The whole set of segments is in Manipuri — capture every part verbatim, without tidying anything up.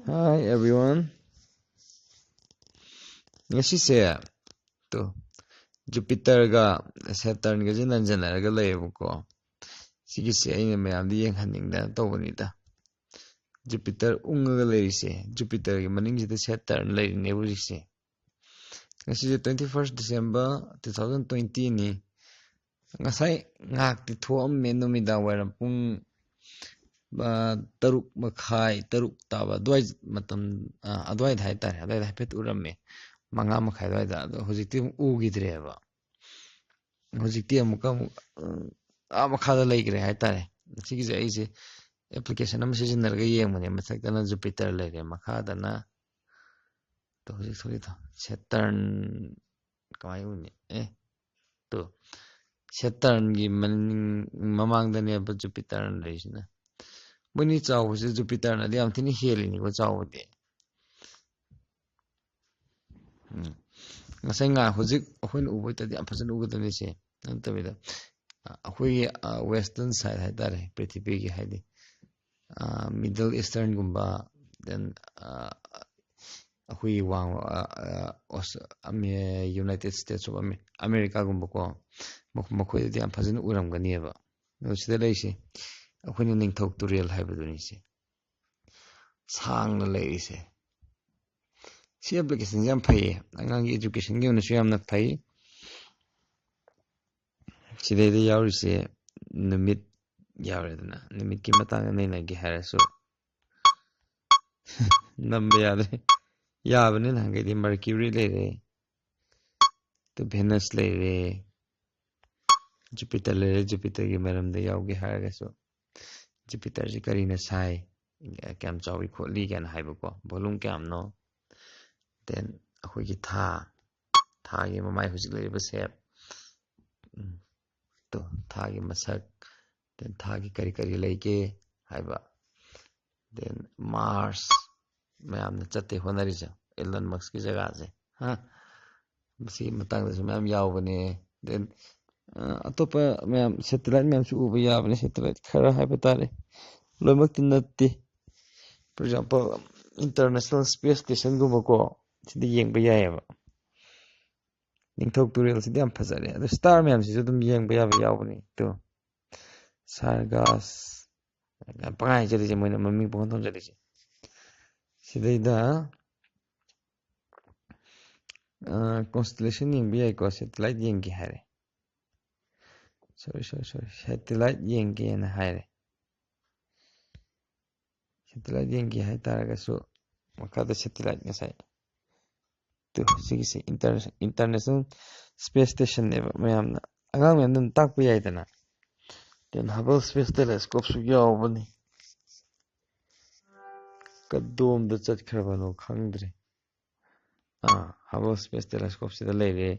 Hi everyone. ꯉꯁꯤꯁꯦ ꯇꯣ, Jupiterꯒ Saturnꯒꯁꯦ ꯅꯟꯖꯟꯅꯔꯒ ꯂꯩꯌꯦꯕꯀꯣ꯫ ꯁꯤꯒꯤꯁꯦ ꯑꯩꯅ ꯃꯌꯥꯝꯗ ꯌꯦꯡꯍꯟꯅꯤꯡꯗꯅ ꯇꯧꯕꯅꯤꯗ꯫ Jupiter ꯎꯪꯉꯒ ꯂꯩꯔꯤꯁꯦ, Jupiterꯒꯤ ꯃꯅꯤꯡꯁꯤꯗ Saturn ꯂꯩꯔꯤꯅꯦꯕ ꯍꯧꯖꯤꯛꯁꯦ꯫ ꯉꯁꯤꯁꯦ twenty first December two thousand twentyꯅꯤ꯫ ꯉꯁꯥꯏ ꯉꯥꯏꯍꯥꯛꯇꯤ ꯊꯣꯛꯑꯝꯃꯦ, ꯅꯨꯃꯤꯗꯥꯡ ꯋꯥꯏꯔꯝ ꯄꯨꯡ ꯇꯔꯨꯛ ꯃꯈꯥꯏ, ꯇꯔꯨꯛ ꯇꯥꯕ ꯑꯗꯨꯋꯥꯏ ꯃꯇꯝ, ꯑꯗꯨꯋꯥꯏꯗ ꯍꯥꯏꯇꯥꯔꯦ, ꯑꯗꯨꯋꯥꯏꯗ ꯍꯥꯏꯐꯦꯠ ꯎꯔꯝꯃꯦ, ꯃꯉꯥ ꯃꯈꯥꯏ ꯑꯗꯨꯋꯥꯏꯗ꯫ ꯑꯗꯣ ꯍꯧꯖꯤꯛꯇꯤ ꯑꯃꯨꯛ ꯎꯈꯤꯗ꯭ꯔꯦꯕ꯫ ꯍꯧꯖꯤꯛꯇꯤ ꯑꯃꯨꯛꯀ ꯑꯃꯨꯛ ꯑꯥ ꯃꯈꯥꯗ ꯂꯩꯈ꯭ꯔꯦ ꯍꯥꯏꯇꯥꯔꯦ꯫ ꯁꯤꯒꯤꯁꯦ ꯑꯩꯁꯦ application ꯑꯃ ꯁꯤꯖꯤꯟꯅꯔꯒ ꯌꯦꯡꯕꯅꯦ꯫ ꯃꯊꯛꯇꯅ Jupiter ꯂꯩꯔꯦ, ꯃꯈꯥꯗꯅ ꯇꯣ ꯍꯧꯖꯤꯛ ꯊꯣꯛꯏꯗꯣ Saturn, ꯀꯃꯥꯏꯅ ꯎꯅꯤ? ꯑꯦ, ꯇꯣ Saturnꯒꯤ ꯃꯅꯤꯡ, ꯃꯃꯥꯡꯗꯅꯦꯕ Jupiter ꯂꯩꯔꯤꯁꯤꯅ꯫ ꯃꯣꯏꯅꯤ ꯆꯥꯎꯕꯁꯦ Jupiterꯅꯗꯤ ꯌꯥꯝ ꯊꯤꯅ ꯍꯦꯜꯂꯤꯅꯤꯀꯣ ꯆꯥꯎꯕꯗꯤ꯫ ꯎꯝ꯫ ꯉꯁꯥꯏ ꯉꯥ ꯍꯧꯖꯤꯛ ꯑꯩꯈꯣꯏꯅ ꯎꯕ ꯑꯣꯏꯇꯥꯔꯗꯤ ꯌꯥꯝ ꯐꯖꯅ ꯎꯒꯗꯕꯅꯤ ꯁꯦ꯫ ꯅꯠꯇꯕꯤꯗ, ꯑ, ꯑꯩꯈꯣꯏꯒꯤ, ꯑ, western side ꯍꯥꯏꯇꯥꯔꯦ, ꯄ꯭ꯔꯤꯊꯤꯕꯤꯒꯤ ꯍꯥꯏꯗꯤ, ꯑ, Middle Easternꯒꯨꯝꯕ, then, ꯑ, ꯑꯩꯈꯣꯏꯒꯤ ꯋꯥꯡ, ꯑ, ꯑ, ꯑꯣꯁ-, ꯑꯃꯦ-, United States of Ame-, Americaꯒꯨꯝꯕꯀꯣ, ꯃꯈꯣ-, ꯃꯈꯣꯏꯗꯗꯤ ꯌꯥꯝ ꯐꯖꯅ ꯎꯔꯝꯒꯅꯤꯕ꯫ ꯑꯗꯣ ꯁꯤꯗ ꯂꯩꯔꯤꯁꯦ ꯑꯩꯈꯣꯏꯅ ꯅꯤꯡꯊꯧ ꯇꯨꯔꯦꯜ ꯍꯥꯏꯕꯗꯨꯅꯤ ꯁꯦ꯫ ꯁꯥꯡꯅ ꯂꯩꯔꯤꯁꯦ꯫ ꯁꯤ applicationꯁꯦ ꯌꯥꯝ ꯐꯩꯌꯦ, ꯑꯉꯥꯡꯒꯤ educationꯒꯤ ꯑꯣꯏꯅꯁꯨ ꯌꯥꯝꯅ ꯐꯩ꯫ ꯁꯤꯗꯩꯗ ꯌꯥꯎꯔꯤꯁꯦ ꯅꯨꯃꯤꯠ ꯌꯥꯎꯔꯦꯗꯅ, ꯅꯨꯃꯤꯠꯀꯤ ꯃꯇꯥꯡꯗ ꯅꯩꯅꯒꯦ ꯍꯥꯏꯔꯁꯨ ꯅꯝꯕ ꯌꯥꯗ꯭ꯔꯦ꯫ ꯌꯥꯕꯅꯤ, ꯅꯍꯥꯟꯈꯩꯗꯤ Mercury ꯂꯩꯔꯦ, ꯑꯗꯨ Venus ꯂꯩꯔꯦ, Jupiter ꯂꯩꯔꯦ꯫ Jupiterꯒꯤ ꯃꯔꯝꯗ ꯌꯥꯎꯒꯦ ꯍꯥꯏꯔꯒꯁꯨ Jupiterꯁꯤ ꯀꯔꯤꯅ ꯁꯥꯏ, ꯀꯌꯥꯝ ꯆꯥꯎꯏ ꯈꯣꯠꯂꯤ ꯀꯥꯏꯅ ꯍꯥꯏꯕꯀꯣ, volume ꯀꯌꯥꯝꯅꯣ, then ꯑꯩꯈꯣꯏꯒꯤ ꯊꯥ, ꯊꯥꯒꯤ ꯃꯃꯥꯏ ꯍꯧꯖꯤꯛ ꯂꯩꯔꯤꯕ shape, ꯎꯝ, ꯇꯣ, ꯊꯥꯒꯤ ꯃꯁꯛ, then ꯊꯥꯒꯤ ꯀꯔꯤ ꯀꯔꯤ ꯂꯩꯒꯦ ꯍꯥꯏꯕ, then Mars, ꯃꯌꯥꯝꯅ ꯆꯠꯇꯦ ꯍꯣꯠꯅꯔꯤꯁꯦ, Elon Muskꯀꯤ ꯖꯒꯥꯁꯦ, ꯍꯥ? ꯃꯁꯤꯒꯤ ꯃꯇꯥꯡꯗꯁꯨ ꯃꯌꯥꯝ ꯌꯥꯎꯕꯅꯦ꯫ Then, ꯑ, ꯑꯇꯣꯞꯄ ꯃꯌꯥꯝ, satellite ꯃꯌꯥꯝꯁꯨ ꯎꯕ ꯌꯥꯕꯅꯦ, satellite ꯈꯔ ꯍꯥꯏꯕ ꯇꯥꯔꯦ, ꯂꯣꯏꯅꯃꯛꯇꯤ ꯅꯠꯇꯦ꯫ For example, International Space Stationꯒꯨꯝꯕꯀꯣ, ꯁꯤꯗ ꯌꯦꯡꯕ ꯌꯥꯏꯑꯕ꯫ ꯅꯤꯡꯊꯧ ꯇꯨꯔꯦꯜꯁꯤꯗꯤ ꯌꯥꯝ ꯐꯖꯔꯦ꯫ ꯑꯗꯣ star ꯃꯌꯥꯝꯁꯤꯁꯨ ꯑꯗꯨꯝ ꯌꯦꯡꯕ ꯌꯥꯕ ꯌꯥꯎꯕꯅꯤ꯫ ꯇꯨ, Sargas, ꯄꯪꯍꯥꯏ ꯍꯥꯏꯖꯔꯤꯁꯦ, ꯃꯣꯏꯅ ꯃꯃꯤꯡ ꯄꯪꯊꯣꯟ ꯊꯣꯟꯖꯔꯤꯁꯦ꯫ ꯁꯤꯗꯩꯗ constellation ꯌꯦꯡꯕ ꯌꯥꯏꯀꯣ, satellite ꯌꯦꯡꯒꯦ ꯍꯥꯏꯔꯦ꯫ Sorry, sorry, sorry, satellite ꯌꯦꯡꯒꯦꯅ ꯍꯥꯏꯔꯦ꯫ Satellite ꯌꯦꯡꯒꯦ ꯍꯥꯏꯇꯥꯔꯒꯁꯨ, ꯃꯈꯥꯗ satellite ꯉꯁꯥꯏ, ꯇꯨ, ꯁꯤꯒꯤꯁꯦ inter-, International Space Stationꯅꯦꯕ꯫ ꯃꯌꯥꯝꯅ, ꯑꯉꯥꯡ ꯃꯌꯥꯝꯗ ꯑꯗꯨꯝ ꯇꯥꯛꯄ ꯌꯥꯏꯗꯅ꯫ Then Hubble Space Telescopeꯁꯨ ꯌꯥꯎꯕꯅꯤ꯫ ꯀꯗꯣꯝꯗ ꯆꯠꯈ꯭ꯔꯕꯅꯣ ꯈꯪꯗ꯭ꯔꯦ꯫ ꯑꯥ, Hubble Space Telescopeꯁꯤꯗ ꯂꯩꯔꯦ꯫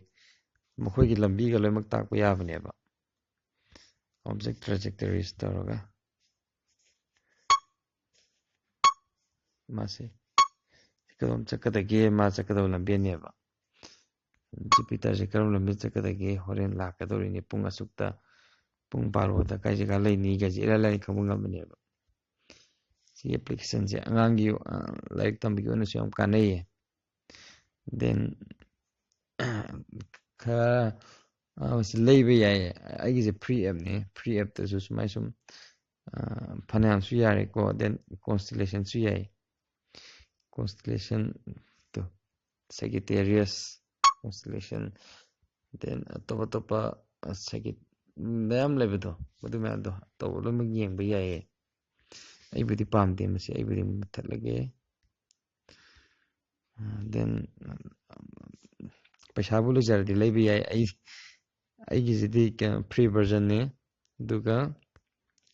ꯃꯈꯣꯏꯒꯤ ꯂꯝꯕꯤꯒ ꯂꯣꯏꯅꯃꯛ ꯇꯥꯛꯄ ꯌꯥꯕꯅꯦꯕ꯫ Object trajectories ꯇꯧꯔꯒ ꯃꯥꯁꯦ ꯀꯗꯣꯝ ꯆꯠꯀꯗꯒꯦ, ꯃꯥ ꯆꯠꯀꯗꯕ ꯂꯝꯕꯦꯟꯅꯦꯕ꯫ Jupiterꯁꯦ ꯀꯔꯝꯕ ꯂꯝꯕꯤ ꯆꯠꯀꯗꯒꯦ, ꯍꯣꯔꯦꯟ ꯂꯥꯛꯀꯗꯧꯔꯤꯅꯤ, ꯄꯨꯡ ꯑꯁꯨꯛꯇ, ꯄꯨꯡ ꯕꯥꯔꯣꯗ ꯀꯥꯏ ꯖꯒꯥ ꯂꯩꯅꯤ ꯀꯥꯏꯁꯦ ꯏꯔꯥꯏ ꯂꯥꯏꯅ ꯈꯪꯕ ꯉꯝꯕꯅꯦꯕ꯫ ꯁꯤꯒꯤ applicationꯁꯦ ꯑꯉꯥꯡꯒꯤ, ꯑ, ꯂꯥꯏꯔꯤꯛ ꯇꯝꯕꯒꯤ ꯑꯣꯏꯅꯁꯨ ꯌꯥꯝ ꯀꯥꯟꯅꯩꯌꯦ꯫ Then ꯈꯔ, ꯑ, ꯁꯤ ꯂꯩꯕ ꯌꯥꯏꯌꯦ꯫ ꯑꯩꯒꯤꯁꯦ free appꯅꯦ꯫ Free appꯇꯁꯨ ꯁꯨꯃꯥꯏ ꯁꯨꯝ, ꯑ, ꯐꯅꯌꯥꯝꯁꯨ ꯌꯥꯔꯦꯀꯣ꯫ Then constellationꯁꯨ ꯌꯥꯏ꯫ Constellation ꯇꯣ, Sagittarius constellation, then ꯑꯇꯣꯞ ꯑꯇꯣꯞꯄ, ꯑ, Sagitt-, ꯃꯌꯥꯝ ꯂꯩꯕꯗꯣ, ꯃꯗꯨ ꯃꯌꯥꯝꯗꯣ ꯇꯧꯕ ꯂꯣꯏꯅꯃꯛ ꯌꯦꯡꯕ ꯌꯥꯏꯌꯦ꯫ ꯑꯩꯕꯨꯗꯤ ꯄꯥꯝꯗꯦ ꯃꯁꯤ, ꯑꯩꯕꯨꯗꯤ ꯃꯨꯠꯊꯠꯂꯒꯦ꯫ ꯑ, then, ꯑ, ꯄꯩꯁꯥꯕꯨ ꯂꯩꯖꯔꯗꯤ ꯂꯩꯕ ꯌꯥꯏ꯫ ꯑꯩ, ꯑꯩꯒꯤꯁꯤꯗꯤ ꯀꯩꯅꯣ, free versionꯅꯤ꯫ ꯑꯗꯨꯒ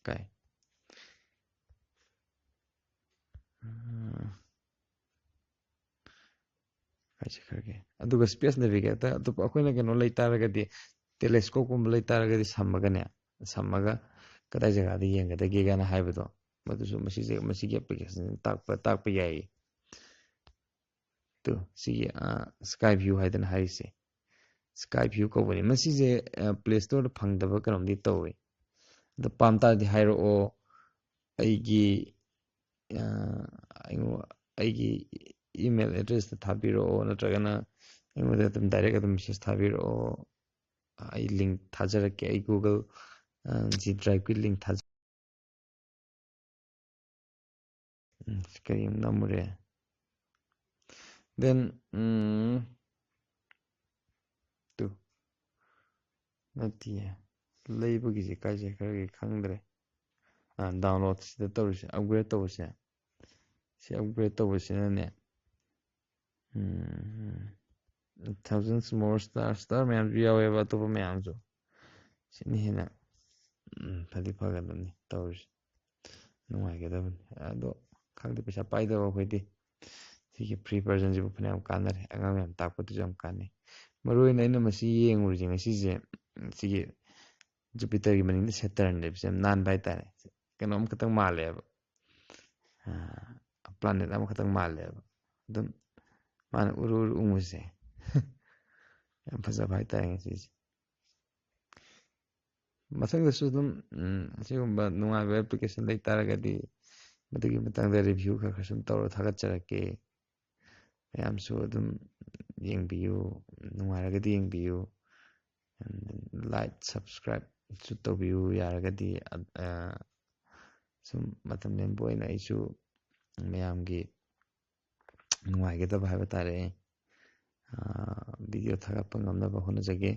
ꯀꯥꯏ, ꯑ, ꯀꯥꯏ ꯆꯠꯈ꯭ꯔꯒꯦ? ꯑꯗꯨꯒ space navigator ꯑꯇꯣꯞꯄ ꯑꯩꯈꯣꯏꯅ ꯀꯩꯅꯣ ꯂꯩ ꯇꯥꯔꯒꯗꯤ, telescopeꯀꯨꯝꯕ ꯂꯩ ꯇꯥꯔꯒꯗꯤ ꯁꯝꯃꯒꯅꯦ, ꯁꯝꯃꯒ ꯀꯗꯥꯏ ꯖꯒꯥꯗ ꯌꯦꯡꯒꯗꯒꯦ ꯀꯥꯏꯅ ꯍꯥꯏꯕꯗꯣ, ꯃꯗꯨꯁꯨ ꯃꯁꯤꯁꯦ, ꯃꯁꯤꯒꯤ applicationꯁꯤꯅ ꯇꯥꯛꯄ, ꯇꯥꯛꯄ ꯌꯥꯏꯌꯦ꯫ ꯇꯨ, ꯁꯤꯒꯤ, ꯑ, Sky View ꯍꯥꯏꯗꯅ ꯍꯥꯏꯔꯤꯁꯦ꯫ Sky View ꯀꯧꯕꯅꯤ꯫ ꯃꯁꯤꯁꯦ, ꯑ, Play Storeꯗ ꯐꯪꯗꯕ ꯀꯩꯅꯣꯝꯗꯤ ꯇꯧꯋꯦ꯫ ꯑꯗꯣ ꯄꯥꯝ ꯇꯥꯔꯗꯤ ꯍꯥꯏꯔꯛꯑꯣ꯫ ꯑꯩꯒꯤ, ꯑ, ꯑꯩꯉꯣꯟ-, ꯑꯩꯒꯤ email addressꯇ ꯊꯥꯕꯤꯔꯛꯑꯣ, ꯅꯠꯇ꯭ꯔꯒꯅ ꯑꯩꯉꯣꯟꯗ ꯑꯗꯨꯝ direct ꯑꯗꯨꯝ message ꯊꯥꯕꯤꯔꯛꯑꯣ꯫ ꯑꯩ link ꯊꯥꯖꯔꯛꯀꯦ, ꯑꯩ Google G Driveꯀꯤ link ꯊꯥꯖ ꯎꯝ, ꯁꯤ ꯀꯔꯤ ꯑꯃꯨꯛ ꯅꯝꯃꯨꯔꯦ? Then, ꯎꯝ, ꯇꯨ, ꯅꯠꯇꯤꯌꯦ, ꯂꯩꯕꯒꯤꯁꯦ ꯀꯥꯏ ꯆꯠꯈ꯭ꯔꯒꯦ ꯈꯪꯗ꯭ꯔꯦ꯫ ꯑꯥ, downloadꯁꯤꯗ ꯇꯧꯔꯤꯁꯦ, upgrade ꯇꯧꯕꯁꯦ, ꯁꯤ upgrade ꯇꯧꯕꯁꯤꯅꯅꯦ, ꯎꯝ, thousands more star, star ꯃꯌꯥꯝꯁꯨ ꯌꯥꯎꯋꯦꯕ, ꯑꯇꯣꯞꯄ ꯃꯌꯥꯝꯁꯨ꯫ ꯁꯤꯅ ꯍꯦꯟꯅ, ꯎꯝ, ꯐꯗꯤ ꯐꯒꯗꯕꯅꯤ ꯇꯧꯔꯤꯁꯦ, ꯅꯨꯡꯉꯥꯏꯒꯗꯕꯅꯤ꯫ ꯑꯗꯣ ꯈꯪꯗꯦ, ꯄꯩꯁꯥ ꯄꯥꯏꯗꯕ ꯑꯩꯈꯣꯏꯗꯤ ꯁꯤꯒꯤ free versionꯁꯤꯕꯨ ꯐꯅꯌꯥꯝ ꯀꯥꯟꯅꯔꯦ, ꯑꯉꯥꯡ ꯃꯌꯥꯝ ꯇꯥꯛꯄꯗꯁꯨ ꯌꯥꯝ ꯀꯥꯟꯅꯩ꯫ ꯃꯔꯨ ꯑꯣꯏꯅ ꯑꯩꯅ ꯃꯁꯤ ꯌꯦꯡꯉꯨꯔꯤꯁꯦ ꯉꯁꯤꯁꯦ, ꯎꯝ, ꯁꯤꯒꯤ Jupiterꯒꯤ ꯃꯅꯤꯡꯗ Saturn ꯂꯩꯕꯁꯦ ꯌꯥꯝ ꯅꯥꯟꯕ ꯍꯥꯏꯇꯥꯔꯦ, ꯀꯩꯅꯣꯝ ꯈꯛꯇꯪ ꯃꯥꯜꯂꯦꯕ, ꯑꯥ, planet ꯑꯃꯈꯛꯇꯪ ꯃꯥꯜꯂꯦꯕ꯫ ꯑꯗꯨꯝ ꯃꯥꯅ ꯎꯔꯨ ꯎꯔꯨ ꯎꯪꯕꯁꯦ ꯌꯥꯝ ꯐꯖꯕ ꯍꯥꯏꯇꯥꯔꯦ ꯉꯁꯤꯁꯦ꯫ ꯃꯊꯪꯗꯁꯨ ꯑꯗꯨꯝ, ꯎꯝ, ꯑꯁꯤꯒꯨꯝꯕ ꯅꯨꯡꯉꯥꯏꯕ application ꯂꯩ ꯇꯥꯔꯒꯗꯤ ꯃꯗꯨꯒꯤ ꯃꯇꯥꯡꯗ review ꯈꯔ ꯈꯔ ꯁꯨꯝ ꯇꯧꯔ ꯊꯥꯒꯠꯆꯔꯛꯀꯦ꯫ ꯃꯌꯥꯝꯁꯨ ꯑꯗꯨꯝ ꯌꯦꯡꯕꯤꯌꯨ, ꯅꯨꯡꯉꯥꯏꯔꯒꯗꯤ ꯌꯦꯡꯕꯤꯌꯨ꯫ And then like, subscribeꯁꯨ ꯇꯧꯕꯤꯌꯨ ꯌꯥꯔꯒꯗꯤ꯫ ꯑ, ꯑ, ꯁꯨꯝ ꯃꯇꯝ ꯂꯦꯟꯕ ꯑꯣꯏꯅ ꯑꯩꯁꯨ ꯃꯌꯥꯝꯒꯤ ꯅꯨꯡꯉꯥꯏꯒꯗꯕ ꯍꯥꯏꯕ ꯇꯥꯔꯦ, ꯑ, video ꯊꯥꯒꯠꯄ ꯉꯝꯅꯕ ꯍꯣꯠꯅꯖꯒꯦ꯫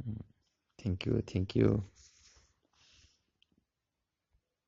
ꯎꯝ, thank you, thank you꯫